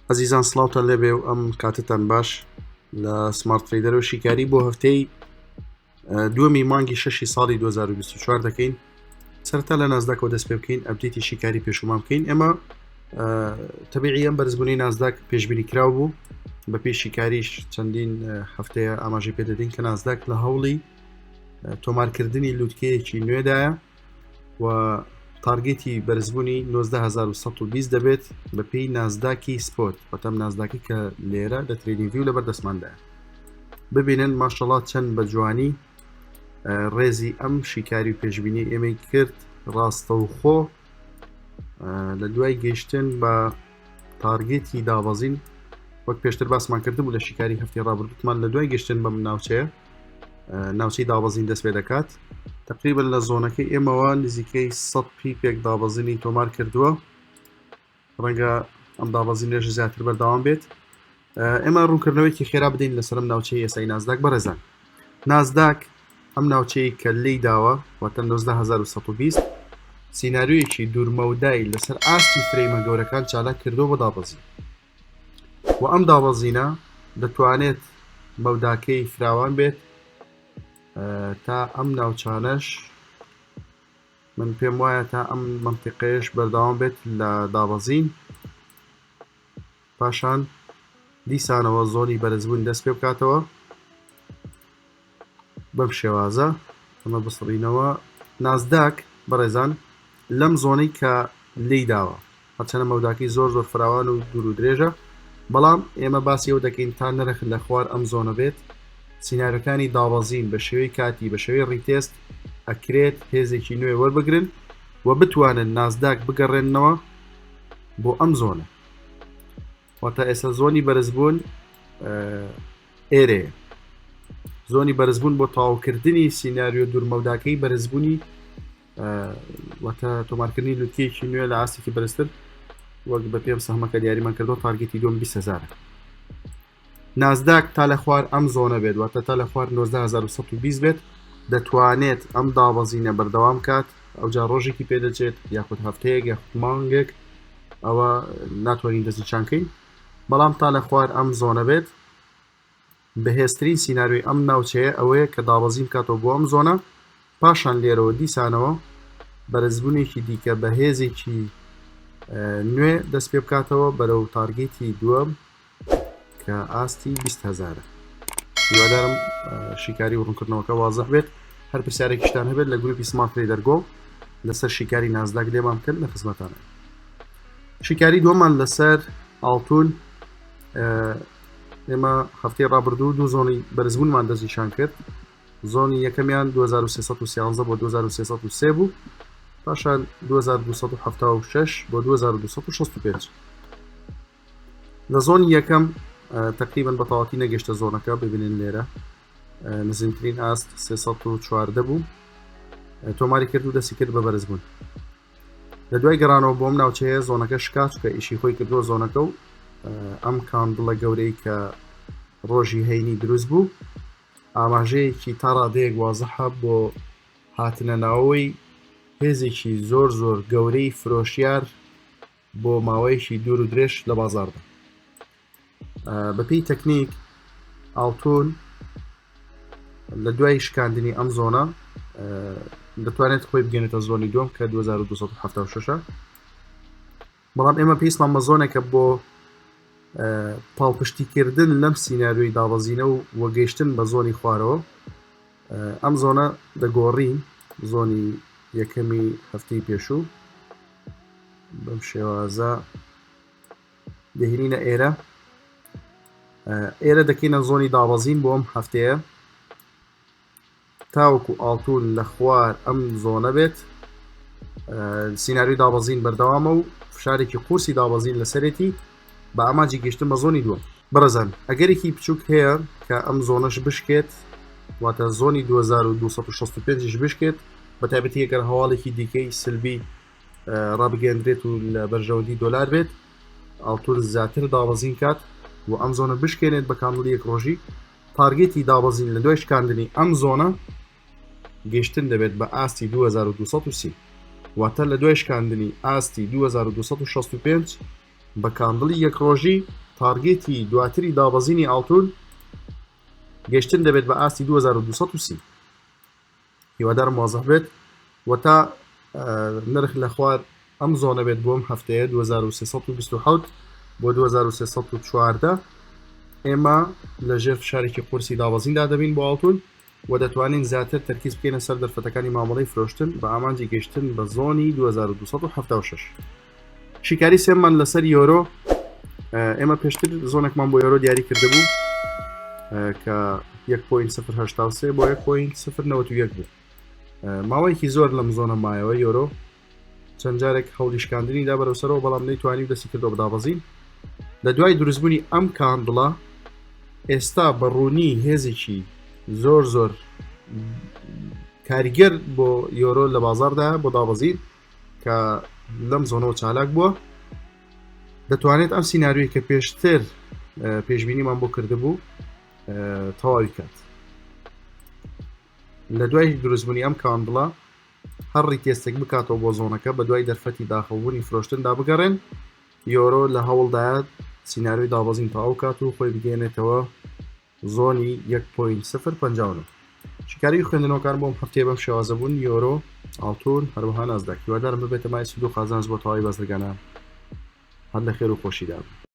ئەزیزان سڵاوتان لێبێ و ئەم کاتتان باش لە Smart Trader و شیکاری بۆ هەفتەی دووەمی مانگی شەشی ساڵی 2024 دەکەین سەرتا لە نازداکەوە دەست پێ بکەین update ی شیکاری پێشومان بکەین ئێمە تەبیعی ئەم بەرزبوونی نازداک پێشبینی کراو بوو بە پێی شیکاریش چەندین هەفتەیە ئاماژەی پێدەدەین کە نازداک لە هەوڵی تۆمارکردنی لوتکەیەکی نوێدایە و target ی بەرزبوونی 19120 دەبێت بە پێی نازداکی spot واتە ئەم نازداکی کە لێرە لە TradingView لەبەر دەستماندایە ببینن ماشەڵا چەند بە جوانی ڕێزی ئەم شیکاری و پێشبینی ئێمەی کرد ڕاستەوخۆ لە دوای گەیشتن بە target ی دابەزین وەک پێشتر باسمان کردبوو لە شیکاری هەفتی ڕابردوومان لە دوای گەشتن بەم ناوچەیە ناوچەی دابەزین دەست پێ دەکات تقریبا لە zone ەکەی ئێمەوە نزیکەی 100 pip ێک دابەزینی تۆمار کردووە ڕەنگە ئەم دابەزینێش زیاتر بەردەوام بێت ئێمە ڕوونکردنەوەیکی خێرا بدەین لەسەرم ناوچەی ئێسای نازداک بەڕێزان نازداک ئەم ناوچەی کە لی داوە واتە 19120 سیناریۆیەکی دوورمەودای لەسەر ئاستی frame ە گەورەکان چالاک کردو بۆ دابەزین و ئەم دابەزینە دەتوانێت مەوداکەی فراوان بێت تا ئەم ناوچانەش من پێم وایە تا ئەم منتیقەیەش بەردەوام بێت لە دابەزین پاشان دیسانەوە زۆنی بەرزبوون دەست پێ بکاتەوە بەم شێوازە ئەمە بسڕینەوە نازداک بەڕێزان لەم زۆنەی کە لی داوە هەرچەنە مەوداکەی زۆر زۆر فراوان و دوور و درێژە بەڵام ئێمە باسی ئەو دەکەین تا نرخ لە خوار ئەم zone ە بێت سیناریۆکانی دابەزین بە شێوەی کاتی بە شێوەی retest ئەکرێت هێزێکی نوێ وەربگرن و بتوانن نازداک بگەڕێننەوە بۆ ئەم zone ە واتە ئێستا zone ی بەرزبوون ئێرەیە zone ی بەرزبوون بۆ تەواوکردنی سیناریۆ دوورمەوداکەی بەرزبوونی واتە تۆمارکردنی لوتکەیەکی نوێ لە ئاستێکی بەرزتر وەک بە پێم سەهمەکە دیاریمان کردو target ی دوم 20هزار نازداک تا لە خوار ئەم zone ە بێت واتە تا لە خوار 19120 بێت دەتوانێت ئەم دابەزینە بەردەوام کات ئەوجا ڕۆژێکی پێدەچێت یاخود هەفتەیەک یاخود مانگێک ئەوە ناتوانین دەستنیشانکەین بەڵام تا لە خوار ئەم zone ە بێت بەهێزترین سیناریۆی ئەم ناوچەیە ئەوەیە کە دابەزین بکاتەوە بۆ ئەم zone ە پاشان لێرەوە دیسانەوە بەرزبوونێکی دیکە بە هێزێکی نوێ دەست پێ بکاتەوە بەرەو target ی دووەم کە ئاستی 20 هزارە هیوادارم شیکاری و ڕوونکردنەوەکە وازح بێت هەر پرسیارێکیشتان هەبێت لە گروپی Smart Trader Go لەسەر شیکاری نازداک لێمان بکەن لە خزمەتانە شیکاری دووەمان لەسەر ئاڵتون ئێمە هەفتەی ڕابردوو دوو zone ی بەرزبوونمان دەستنیشان کرد zone ی یەکەمیان 2313 بۆ 2303 بوو پاشان 2276 بۆ 2265 لە zone ی یەکەم تقریبا بە تەواتی نەگەشتە zone ەکە ببینن لێرە نزیمترین ئاست 314 بوو تۆماری کرد و دەستی کرد بە بەرزبوون لە دوای گەڕانەوە بۆم ناوچەیە zone ەکە شکا چکە ئیشی خۆی کردووە zone ەکە و ئەم candle ە گەورەی کە ڕۆژی هەینی دروست بوو ئاماژەیەکی تا ڕادەیەک وازحە بۆ هاتنە ناوەوەی هێزێکی زۆر زۆر گەورەی فرۆشیار بۆ ماوەیەکی دوور و درێژ لە بازاردا بەپێی تەکنیک ئاڵتون لە دوای شکاندنی ئەم zone ە دەتوانێت خۆی بگەێنێتە zone ی دوم کە 2276 بەڵام ئێمە پێویستمان بە zone ێکە بۆ پاڵپشتیکردن لەم سیناریۆی دابەزینە و وەگەیشتن بە zone ی خوارەوە ئەم zone ە دەگۆڕین zone ی یەکەمی هەفتەی پێشوو بەم شێوازە دەهێنینە ئێرە ئێرە دەکەینە zone ی دابەزین بۆ ئەم هەفتەیە تاوەکو ئاڵتون لە خوار ئەم zone ە بێت سیناریۆی دابەزین بەردەوامە و فشارێکی قورسی دابەزین لەسەرێتی بە ئامانجی گەشتن بە zone ی دووەم بەڕێزان ئەگەرێکی بچووک هەیە کە ئەم zone ەش بشکێت واتە zone ی 2265 بشکێت بە تایبەتی ئەگەر هەواڵێکی دیکەی سلبی ڕابگەندرێت و لە بەرژەوەندی دۆلار بێت ئاڵتون زیاتر دابەزین کات و ئەم zone ە بشکێنێت بە candle ی یەک ڕۆژی target ی دابەزین لە دوای شکاندنی ئەم zone ە گەشتن دەبێت بە ئاستی 2230 واتە لە دوای شکاندنی ئاستی 2265. بە candle ی یەک ڕۆژی target ی دواتری دابەزینی ئاڵتون گەشتن دەبێت بە ئاستی 2230. هیوادارم وازح بێت و تا نرخ لە خوار ئەم zone ە بێت بۆم هەفتەیە 2327 بۆ 2314 ئێمە لە ژێر فشارێکی قورسی دابەزیندا دەبین بۆ ئاڵتون و دەتوانین زیاتر تەرکیز بکەینە سەر دەرفەتەکانی مامەڵەی فرۆشتن بە ئامانجی گەشتن بە zone ی 2276. شیکاری سێمان لەسەر یۆرۆ ئێمە پێشتر zone ێکمان بۆ یۆرۆ دیاری کردبوو کە 1.083 بۆ 1.091 بوو ماوەیەکی زۆر لەم zone ە مایەوە یۆرۆ چەند جارێک هەوڵی شکاندنی دا بەرەو سەرەوە بەڵام نەیتوانی و دەستی کردەوە بەدابەزین لە دوای دروستبوونی ئەم candle ە ئێستا بە ڕوونی هێزێکی زۆر زۆر کاریگەر بۆ یۆرۆ لە بازاردا بۆ دابەزین کە لەم zone ەوە چالاک بووە دەتوانێت ئەم سیناریۆی کە پێشتر پێشبینیمان بۆ کردبوو تەواوی کات لە دوای دروستبوونی ئەم candle ە هەر retest ێک بکاتەوە بۆ zone ەکە بە دوای دەرفەتی داخڵبوونی فرۆشتندا بگەڕێن یۆرۆ لە هەوڵدایە سیناریۆی دابەزین تەواو کات و خۆی بگەێنێتەوە zone ی 1.059. شیکاری خوێندنەوەکان بۆم هەفتەیە بەم شێوازە بوون یۆرۆ ئاڵتون هەروەها نازداک هیوادارم ببێتە مای سود و قازانج بۆ تەواوی بازرگانان هەر لە خێر و خۆشیدا بن.